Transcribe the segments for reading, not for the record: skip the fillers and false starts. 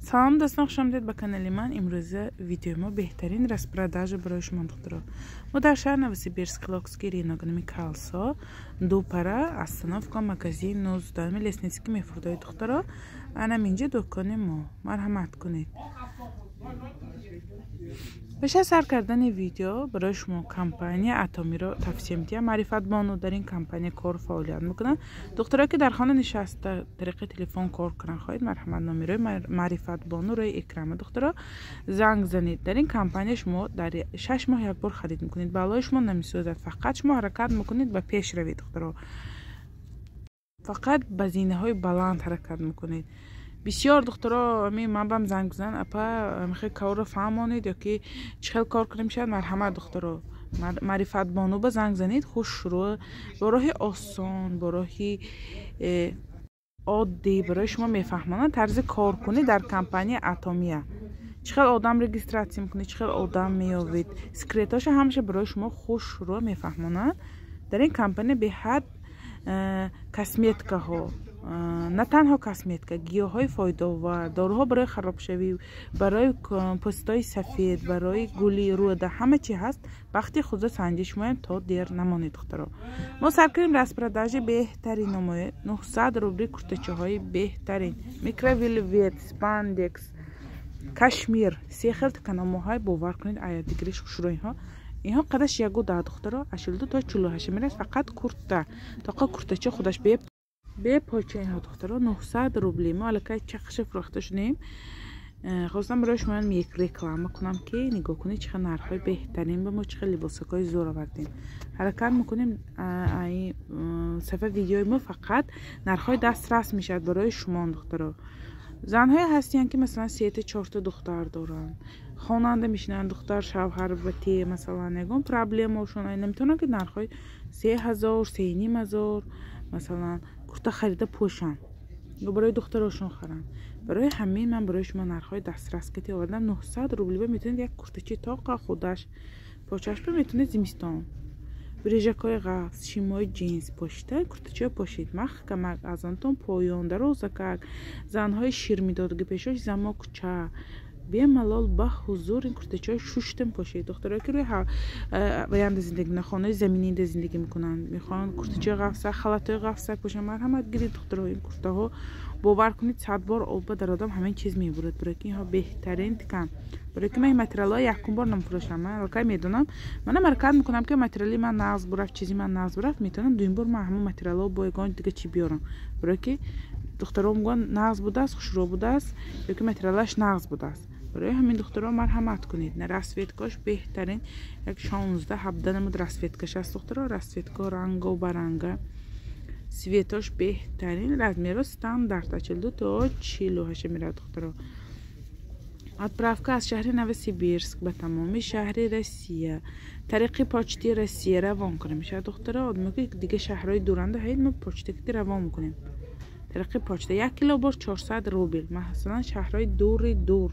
Салом, дӯстон, хуш омадед ба канали ман. Имрӯза видеои мо беҳтарин распродажа барои шумо, духтаро. Мо дар шаҳр Новосибирск, Хилокский рынок, нами Калсо, ду пара остановка, магазин 19-ми лестница ки мефурдои, духтаро. Анам инҷа дукони мо, марҳамат кунед. Пеш аз сар кардани видео барои шумо компания Атомиро тавсия медиҳам. Маърифатбону дар ин компания кор фаъолият мекунанд. Духтаро, ки дар хона нишаста, тариқи телефон кор кунанд хоҳед, марҳамат, номерои Маърифатбону рӯи экрана, духтаро, занг занед. Дар ин компания шумо дар 6 моҳ як бор харид мекунед, балои шумо намесӯзад, фақат шумо ҳаракат мекунед, ба пеш равед, духтаро, фақат ба зинаҳои баланд ҳаракат мекунед. Бисёр духтаро ами ман бам занг бизананд: «Апа, мехоҳед корро фаҳмонед ё ки чӣ хел кор кунем?» Шояд, марҳамат, духтаро, Маърифатбону ба занг занед. Хушрӯ, бо роҳи осон, бо роҳи оддӣ барои шумо мефаҳмонанд тарзи коркунӣ дар компания Атомия, чӣ хел одам регистрация мекунед, чӣ хел одам меёвед, секретоша ҳамаша барои шумо хушрӯ мефаҳмонанд. Дар ин компания беҳад косметикаҳо, на танҳо косметика, гиёҳҳои фоидаовар, доруҳо барои харобшавӣ, барои пӯстои сафед, барои гули рӯда, ҳама чи ҳаст. Вақти худро санҷиш шумоем, то дер намонед, духтаро. Мо сар кардем распродажи беҳтарин намоед. 900 рубли куртачаҳои беҳтарин, микровелвет, спандекс, кашмир, се хел тканомоҳои, бовар кунед, аядигариш хушрӯ. Инҳо қадаш ягу да, духтаро, 82 то 48 мерас. Фақат курта, тоқа куртача худаш бепоча. Инҳо, духтаро, 900 рубли. Мо аллакай чақша фурӯхта шудем. Хостам барои шумо як реклама кунам, ки нигоҳ кунед, чӣ хел нархҳои беҳтарин ба мо, чӣ хел либосакҳои зӯр овардем. Ҳаракат мекунем, сафа видеои мо фақат нархҳои дастрас мешавад барои шумо, духтаро. Занҳое ҳастиянд, ки масалан сета, чорта духтар доранд, хонанда мешинанд, духтар шавҳар ба те, масалан, ягон проблемашон, наметавонанд, ки нархҳои 3000, 3500, масалан, курта харида пӯшанд ё барои духтарошон харанд. Барои ҳамин ман барои шумо нархҳои дастрас кати овардам. 900 рублиба метавонед як куртачи тоқа худаш почашба, метавонед зимистон брижакҳои ғафз, шимои ҷинс пошида, куртачиҳо пошид, маҳкамак аз онтон поён дарозакак. Занҳои ширмидодагӣ пешош замокча, бемалол ба ҳузур ин куртачиҳои шуштем пошед. Духтаро, ки рӯи ваянда зиндагӣ мекунанд, хонаи заминида зиндагӣ мекунанд, мехоҳанд куртачиҳои ғафсак, халатҳои ғафсак пошанд, марҳамат, гиред, духтаро. Ин куртаҳо, бовар кунед, 100 бор обба дар одам ҳамин чиз мебурад, барои ки инҳо беҳтарин ткань. Барои ки ман ин материалҳои якум бор намфурӯшам, ман аллакай медонам, манам ҳаракат мекунам, ки материали ман нағз бурафт, чизи ман нағз бурафт, метавонам дуюм бор ман ҳамон материалҳо бо ягон дига чӣ биёрам, барои ки духтаро мегӯянд, нағз будааст, хушрӯ будааст ё ки материалаш нағз будааст. Барои ҳамин, духтаро, марҳамат кунед. Расцветкош беҳтарин, як 16, 17 намуд расцветкаш аст, духтаро. Расцветко ранго баранга, цветош беҳтарин, размеро стандарт 42 то 48 меравад, духтаро. Отправка аз шаҳри Новосибирск ба тамоми шаҳри Россия тариқи Почти Россия равон кунем мешавад, духтаро. Одамо, ки дига шаҳрҳои дуранда ҳаед, мо почта кити равон мекунем тариқи почта. Як кило бор 400 рубл. Масалан, шаҳрҳои дури дур,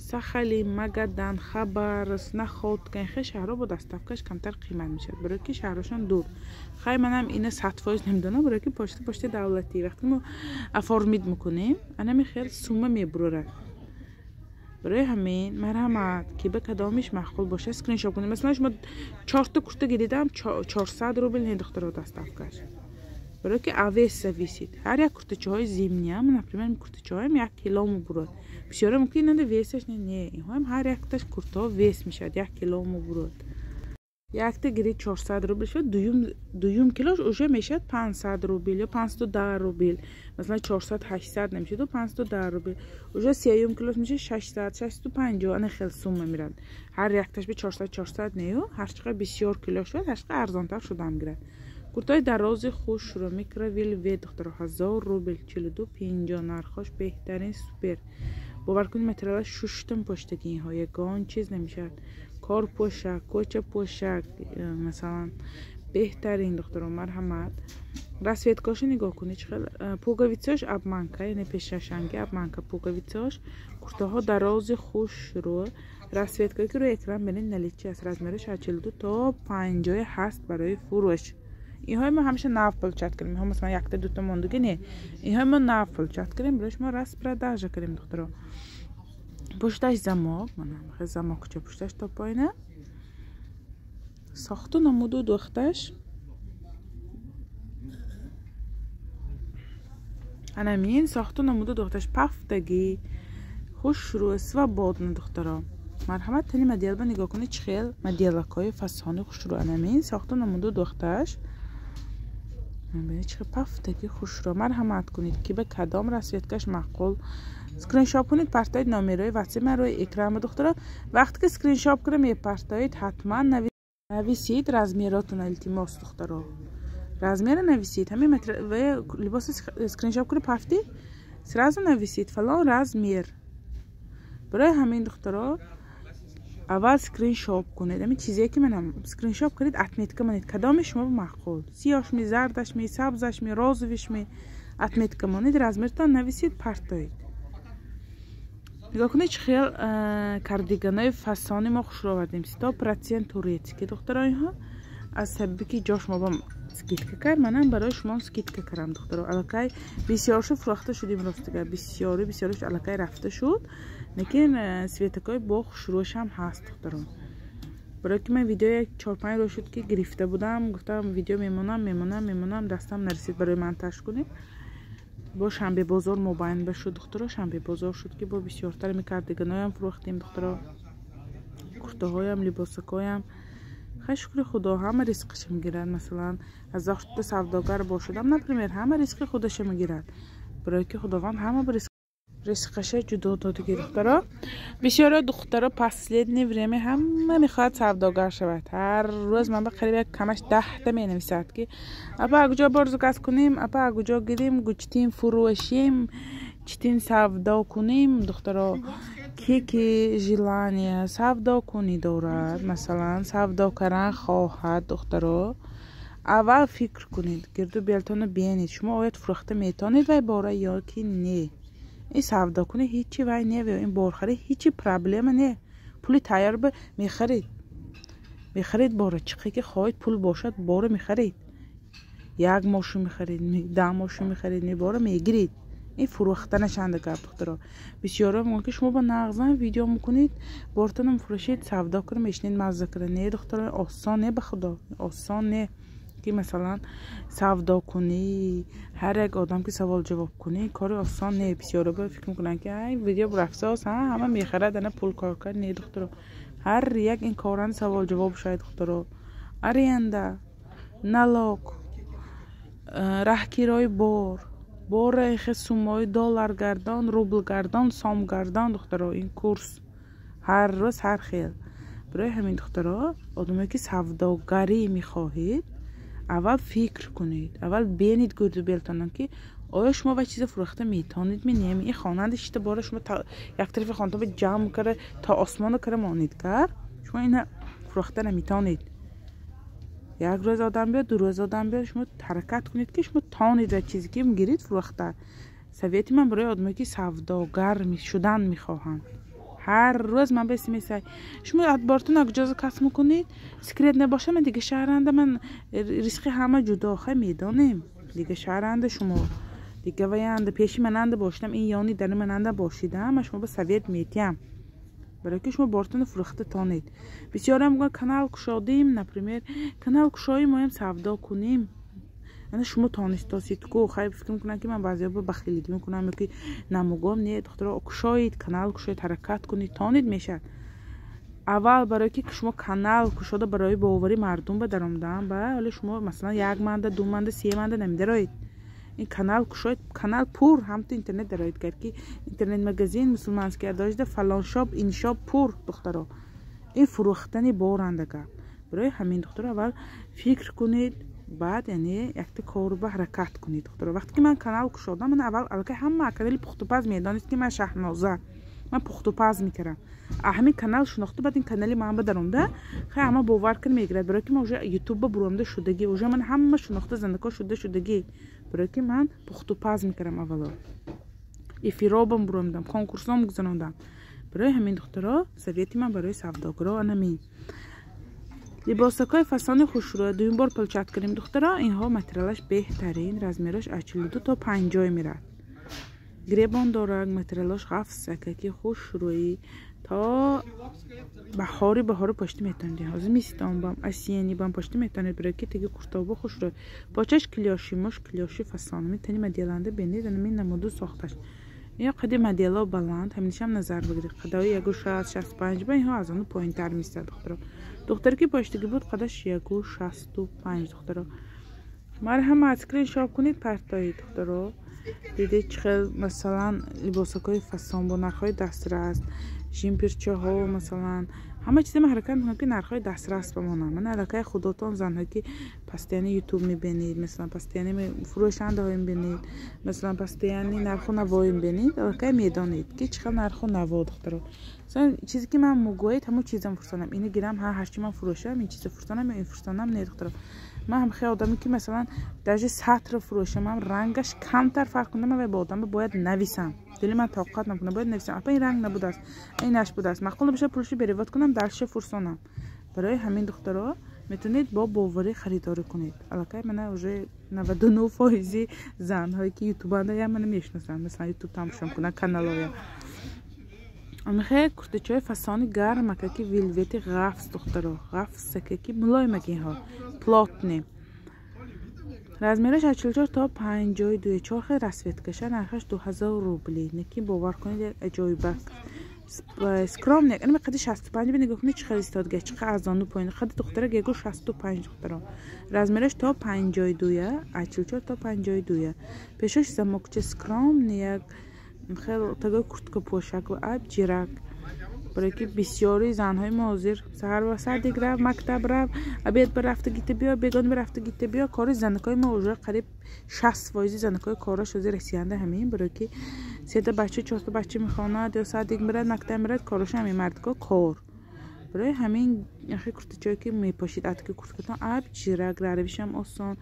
Сахалин, Магадан, Хабаровск, Находка, ин хел шаҳрҳо бо доставкаш камтар қимат мешавад, барои ки шаҳрҳошон дур. Хай, манам ина 100% намедонам, барои ки почта, почтаи давлатӣ, вақте мо оформить мекунем, анами хел сумма мебурорад. Барои ҳамин, марҳамат, ки ба кадомиш маъқул бошад, скриншот кунед. Масалан, шумо чорта курта гиридам, 400 рубл не, духтаро, доставкаш, барои ки а вес зависит. Ҳар як куртачаҳои зимнийам, например, куртачаҳоям як кило мебурад. Бисёре мумкин инада весаш не, инҳоям ҳар якташ куртаҳо вес мешавад, як кило мебурад. Якта гирид, 400 рубл шуд, дуюм килош уже мешавад 500 рубл ё 510 рубл. Масалан, 400, 800 намешуду 510 рубл, уже сеюм килош мешавад 600, 650, ана хел сумма мерад. Ҳар якташ би 400, 400 нею, ҳар чӣ қадр бисёр кило шуд, ҳар чӣ қадр арзонтар шудам гирад. Куртаи дарози хушро, микровелвет, духтаро, 1000 рубл, 42,50 нархош, беҳтарин, супер. Бовар кунед, материалаш шуштам поштаги инҳо ягон чиз намешавад. Кор пӯшак, кӯча пӯшак, масалан, беҳтарин, духтаро, марҳамат. Расцветкаошо нигоҳ кунед, чӣ хел пуговицаош обманка, яъне пешашанги обманка пуговицаош. Куртаҳо дарози хушрӯ, расцветкае ки рӯи экран бинед, наличии аст, размераш аз 42 то 50 ҳаст барои фурӯш. Инҳои мо ҳамеша нав получать кардем. Инҳо масалан якта дута мондагӣ не. Инҳои мо нав получать кардем, барои шумо распродажа кардем, духтаро. Пушташ замок, мана замокча пушташ то поина. Сохту намуду духташ. Анамин сохту намуду духташ пафтагӣ, хушрӯ, свободно, духтаро. Марҳамат, тани моделба нигоҳ кунед, чӣ хел моделакҳои фасони хушрӯ. Анамин сохту намуду духташ. Бинед чӣ хел пафтагӣ хушрӯ. Марҳамат кунед, ки ба кадом расцветкаш маъқул. Скриншот кунед, партоед номерои ватсап ман рӯи экран, духтаро. Вақте ки скриншот кунед мепартоед, ҳатман нависед размеротона, илтимос, духтаро. Размера нависед. Ҳамин либоси скриншот кунед, пафтӣ, сразу нависед фалон размер. Барои ҳамин, духтаро, аввал скриншот кунед. Ҳамин чизе ки манам скриншот кунед, отметка монед, кадоми шумо маъқул. Сиёҳшми, зардашми, сабзашми, розовишми, отметка монед, размертон нависед, партоед. Нигоҳ кунед, чӣ хел кардиганои фасони мо хушро овардем. 100% турецкий, духтаро, инҳо. Аз сабаби ки ҷош мо ба скидка кард, манам барои шумо скидка кардам, духтаро. Аллакай бисёр шуд, фурӯхта шудим, ростига. Бисёри бисёриш аллакай рафта шуд. Лекин светакҳои бо хушрӯшам ҳаст, духтаро. Барои ки ман видео як 4-5 рӯз шуд ки гирифта будам, гуфтам видео мемонам, мемонам, мемонам, дастам нарасид барои монтаж кунем. Бо шанбе бозор мобайн ба шуд, духтаро. Шанбе бозор шуд ки бо бисёртар мекардиганоям фурӯхтем, духтаро. Куртаҳоям, либосакҳоям. Хай, шукри Худо, ҳама ризқиша мегирад. Масалан, аз охта савдогар бошадам, например, ҳама ризқи худаша мегирад. Барои ки Худованд ҳама ризқаша ҷудо додагӣ, духтаро. Бисёро духтаро последнее время ҳама мехоҳад савдогар шавад. Ҳар рӯз ман ба қариб як камаш 10та менависад ки апа куҷо бор заказ кунем, апа куҷо гирем, гучтин фурӯшем, читин савдо кунем, духтаро. Ки желание савдо кунӣ дорад, масалан, савдо кардан хоҳад, духтаро, аввал фикр кунед, гирду белтонро бинед, шумо ояд фурӯхта метавонед вай бора ё ки не. Ин савдо кунӣ ҳичи вай не, ин борхарӣ ҳичи проблема не. Пули тайёр ба мехарид. Мехарид бора, чиқе ки хоҳед пул бошад, бора мехарид. Як мошин мехарид, 10 мошин мехарид, бора мегирид. Ин фурӯхтанашанда гап, духтаро. Бисёро мегӯянд ки шумо ба нағзан видео мекунед, бортонам фурӯшед, савдо кунед, мешинед мазза кунед. Не, духтаро, осон не, ба Худо, осон не. Ки масалан савдо кунӣ, ҳар як одам ки савол ҷавоб кунӣ, кори осон не. Бисёро фикр мекунанд ки ай видео рафсос, ҳама мехарад, ана пул кор кард. Не, духтаро, ҳар як ин коран савол ҷавоб шояд, духтаро. Аренда, налог, раҳкирои бор, бора ихе суммаи доллар гардон, рубл гардон, сом гардон, духтаро, ин курс ҳар рӯз ҳар хел. Барои ҳамин, духтаро, одамое ки савдогарӣ мехоҳед, аввал фикр кунед, аввал бинед гурду белтонон ки оё шумо вай чиза фурӯхта метавонед ми не. Ин хонанда шита бора шумо як тарафи хонатон ҷамъ кара то осмоно кара монед кар, шумо ина фурӯхта наметавонед. Як рӯз одам биёд, 2 рӯз одам биёд, шумо ҳаракат кунед ки шумо тавонед вай чизе ки гиред фурӯхта. Совети ман барои одамое ки савдогар шудан мехоҳанд. Ҳар рӯз ман ба смс шумо бортон куҷо заказ мекунед, секрет набошад, ман дига шаҳранда, ман ризқи ҳама ҷудо, хай медонем, дига шаҳранда шумо, дига ваянда пеши мананда бошидам, ин ёни дари мананда бошидам, ман шумо ба совет метиҳам, барои ки шумо бортонро фурӯхта тонед. Бисёрам мегӯянд канал кушодем, например, канал кушоем, моям савдо кунем. Ана шумо тонистосид ку, хай фикр мекунанд ки ман баъзеҳо бахилигӣ мекунам ё ки намугом. Не, духтаро, кушоед, канал кушоед, ҳаракат кунед, тонед мешавад. Аввал барои ки шумо канал кушода барои бовари мардум ба даромадан, ба ҳоле шумо масалан 1 манда, 2 манда, 3 манда намедароед. Ин канал кушоед, канал пур, ҳамто интернет дароед, гар ки интернет магазин мусулманский одежда, фалон шоп, ин шоп пур, духтаро. Ин фурӯхтани боранда гап. Барои ҳамин, духтаро, аввал фикр кунед, баъд яъне якта кору ба ҳаракат кунед, духтаро. Вақте ки ман канал кушодам, ман аввал аллакай ҳама канали пухтупаз медонист ки ман Шаҳноза, ман пухтупаз мекардам. Ҳамин канал шинохта, баъд ин канали ман ба даромда, хай ҳама бовар кун мегирад, барои ки ман уже ютуб ба буромда шудагӣ, уже ман ҳама шинохта занако шуда шудагӣ, барои ки ман пухтупаз мекардам аввало. Эфиробам буромдам, конкурсом гузарондам. Барои ҳамин, духтаро, совети ман барои савдогаро анамин. Либосакҳои фасони хушрӯя дуюм бор пулчат кардем духтаро. Инҳо материалаш беҳтарин, размераш аз 42 то 50 мерад. Гребон дорад, материалаш ғафсакаки хушрӯӣ то баҳори баҳори пошти метавонед. Ҳозир мистон бам, осенний бам пошти метавонед, барои ки теги куртобу хушрӯй. Почаш клёши, мош клёши фасон. Метавонед моделанда бинед, ин намуду сохташ. Ин қади модело баланд, ҳаминшам назар бигиред. Қадаи 1,60, 65 ба инҳо аз он поинтар мистад духтаро. Духтаре ки поштиги буд қадаш 1,65 духтаро. Марҳамат скриншот кунед партои духтаро. Дидед чӣ хел масалан либосакҳои фасон бо нархҳои дастрас, жимпирчаҳо масалан ҳама чизе ман ҳаракат мекунам ки нархҳои дастрас бимонанд. Ман аллакай худотон занҳое ки постоянно ютуб мебинед, масалан постоянно фурӯшандаҳо мебинед, масалан постоянно нарху наво мебинед, аллакай медонед ки чӣ хел нарху наво духтаро. Масалан чизе ки ман мугӯед ҳамон чизам фурсонам. Ина гирам, ҳа ҳарчи ман фурӯшам, ин чиза фурсонам ё ин фурсонам не духтаро. Ман ҳам хеле одаме ки масалан даже сатр фурӯшам, ҳам рангаш камтар фарқ кунам, ман ба одам бояд нависам. Дили ман тоқат намекунад, бояд нависам. Апа ин ранг набудааст, инаш будааст. Маъқул набошад пулашро перевод кунам, дальше фурсонам. Барои ҳамин духтаро метавонед бо боварӣ харидорӣ кунед. Аллакай мана уже 99% занҳое ки ютубанда я мана мешиносанд, масалан ютуб тамошо мекунанд каналоя. Амихе куртачаҳои фасони гармака ки вилвети ғафс духтаро, ғафсака ки мулоимак инҳо, плотный. Размераш аз 44 то 52, чор хел расцветкаша, нархаш 2000 рубли. Неки бовар кунед як аҷоибак. Скромный, ин қади 65 нигоҳ кунед чӣ хел истодга, чӣ қадр арзону поин. Қади духтара гего 65 духтаро. Размераш то 52, аз 44 то 52. Пешаш замокча скромный як хел тагои куртка пӯшак ва аб ҷирак. Барои ки бисёри занҳои мо ҳозир саҳар ва садик рав, мактаб рав, обед ба рафта гита биё, бегон ба рафта гита биё. Кори занакҳои мо уже қариб 60% занакҳои кораш ҳозир расиянда ҳамин, барои ки сета бача, чорта бача мехонад ё садик мерад, мактаб мерад, кораш ҳамин мардико кор. Барои ҳамин ахи куртачое ки мепошид атки курткатон аб ҷирак, раравишам осон,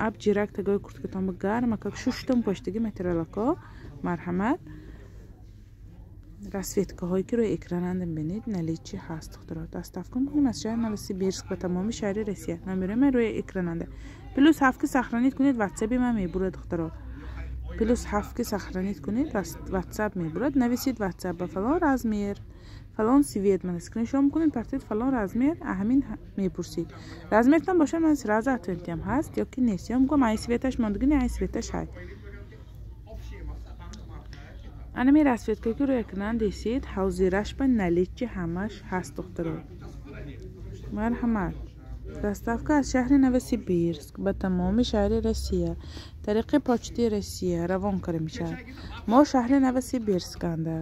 аб ҷирак тагои курткатон ба гармака шуштум поштиги материалако. Марҳамат. Расцветкаҳое ки рӯи экрананд бинед, наличии ҳаст духтаро. Доставка мекунем аз шаҳри Новосибирск ба тамоми шаҳри Россия. Номерои ман рӯи экрананда. +7 ки сохранить кунед, ватсапи ман мебурад духтаро. +7 ки сохранить кунед, ватсап мебурад. Нависед ватсап ба фалон размер, фалон цвет, ман скриншот мекунед, партед фалон размер, ҳамин мепурсид. Размертон бошад, ман сразу ответиям ҳаст ё ки нест. Ё мегӯям ай цветаш мондагӣ, не ай цветаш ҳай. Анами расцветка ки рӯи экран дисид, ҳозираш ба наличии ҳамаш ҳаст духтаро. Марҳамат. Доставка аз шаҳри Новосибирск ба тамоми шаҳри Россия тариқи почти Россия равон карда мешавад. Мо шаҳри Новосибирсканда.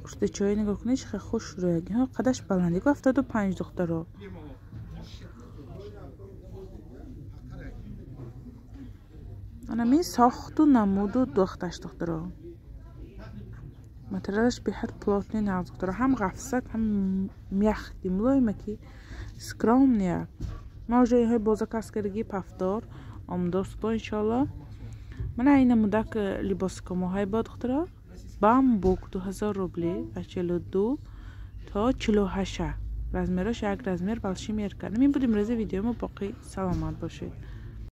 Куртачаҳои нигоҳ кунед, чӣ хел хушрӯяг. Инҳо қадаш баланд, 75 духтаро. Анами сохту намуду духташ духтаро. Материалаш беҳад плотный нағз духтаро, ҳам ғафсак, ҳам мягкий, мулоимаки, скромный. Ма уже инҳои бозакас кардагӣ пафтор омдост бо иншоалло. Мана ин намудак либоскомоҳай бо духтаро. Бамбук 2000 рубли, аз 42 то 48. Размераш як размер большой мерка. Ин буд имрӯзи видеои мо, боқӣ саломат бошед.